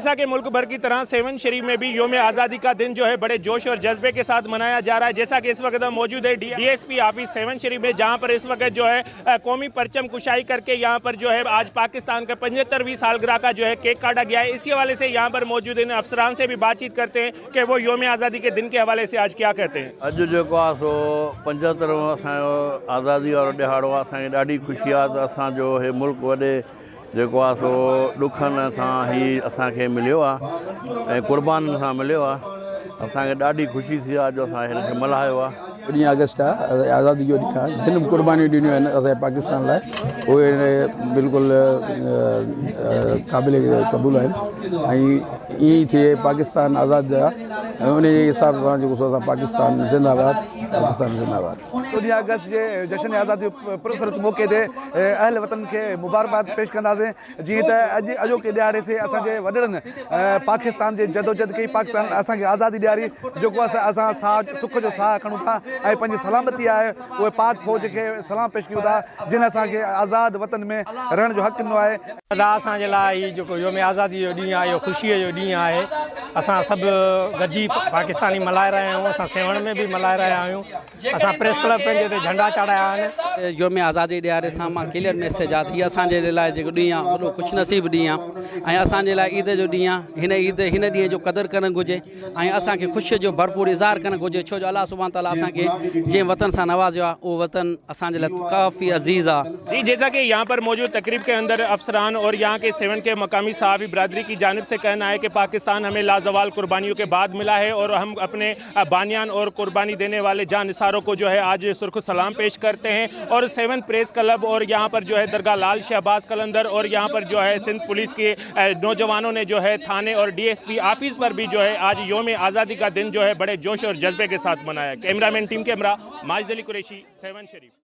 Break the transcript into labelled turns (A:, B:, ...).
A: जैसा कि मुल्क भर की तरह सेवन शरीफ में भी योम आज़ादी का दिन जो है बड़े जोश और जज्बे के साथ मनाया जा रहा है। जैसा कि इस वक्त हम मौजूद है डीएसपी ऑफिस सेवन शरीफ में, जहां पर इस वक्त जो है कौमी परचम कुशाई करके यहां पर जो है आज पाकिस्तान का 75वीं सालगिरह का जो है केक काटा गया है। इसी हवाले से यहाँ पर मौजूद इन अफसरान से भी बातचीत करते हैं कि वो योम आज़ादी के दिन के हवाले से आज क्या कहते हैं।
B: अॼु जेको आहे सो 75 असांजो आज़ादी वारो ॾिहाड़ो आहे। असांखे ॾाढी ख़ुशी आहे त असांजो हे मुल्क वॾे जेको आहे सो ॾुखनि सां ई असांखे मिलियो आहे ऐं क़ुर्बाननि सां मिलियो आहे। असांखे ॾाढी ख़ुशी थी आहे जो असां हिनखे मल्हायो आहे।
C: 14 आगस्ट आहे, आज़ादी जो ॾींहुं आहे। जिन बि क़ुर्बानियूं ॾिनियूं आहिनि असांजे पाकिस्तान लाइ, उहे बिल्कुलु क़ाबिल क़बूल आहिनि ऐं ईअं ई थिए पाकिस्तान आज़ाद आहे ऐं उन जे हिसाब सां जेको सो असां पाकिस्तान ज़िंदाबाद, पाकिस्तान ज़िंदाबाद।
D: 14 आगस्ट जे जश्न आज़ादी पुरअसरत मौक़े ते अहल वतन खे मुबारकबाद पेश कंदासीं। जीअं त अॼु अॼोके ॾिहाड़े से असांजे वॾड़नि पाकिस्तान जे जदोजहद कई, पाकिस्तान असांखे आज़ादी ॾियारी, जेको असां साह सुख जो साह खणूं था ऐं पंहिंजी सलामती आहे। उहे पाक फ़ौज खे सलाम पेश कयूं था जिन असांखे आज़ाद वतन में रहण जो हक़ ॾिनो आहे।
E: अदा असांजे लाइ हीउ जेको योम आज़ादी जो ॾींहुं आहे, इहो ख़ुशीअ जो ॾींहुं आहे। असां सभु गॾिजी पाकिस्तानी मल्हाए रहिया आहियूं। असां सेवण में बि मल्हाए रहिया आहियूं। असां प्रेस क्लब पंहिंजे ते झंडा चाढ़ाया आहिनि।
F: योम आज़ादी ॾिहाड़े सां मां क्लियर मैसेज आहे। हीअ असांजे लाइ जेको ॾींहुं आहे, वॾो ख़ुशि नसीब ॾींहुं आहे ऐं असांजे लाइ ईद जो ॾींहुं आहे। हिन ईद, हिन ॾींहं जो क़दुरु करणु घुरिजे ऐं असांखे ख़ुशीअ जो भरपूर इज़हार करणु घुरिजे, छो जो अलाह सुभान ताला असांखे जंहिं वतन सां नवाज़ियो आहे, उहो वतन असांजे लाइ काफ़ी अज़ीज़ आहे।
A: जी, जैसा कि यहाँ पर मौजूद तकरीब के अंदर अफसरान और यहाँ के सेवन के मकामी सहाफ़ी बरादरी की जानिब से कहना है कि पाकिस्तान हमें लाजवाल कुर्बानियों के बाद मिला है और हम अपने बानियान और कुर्बानी देने वाले जानिसारों को जो है आज सुर्ख सलाम पेश करते हैं। और सेवन प्रेस क्लब और यहाँ पर जो है दरगाह लाल शहबाज कलंदर और यहाँ पर जो है सिंध पुलिस के नौजवानों ने जो है थाने और डीएसपी ऑफिस पर भी जो है आज योम आज़ादी का दिन जो है बड़े जोश और जज्बे के साथ मनाया। Cameraman team camera Majid Ali Qureshi, Sehwan शरीफ।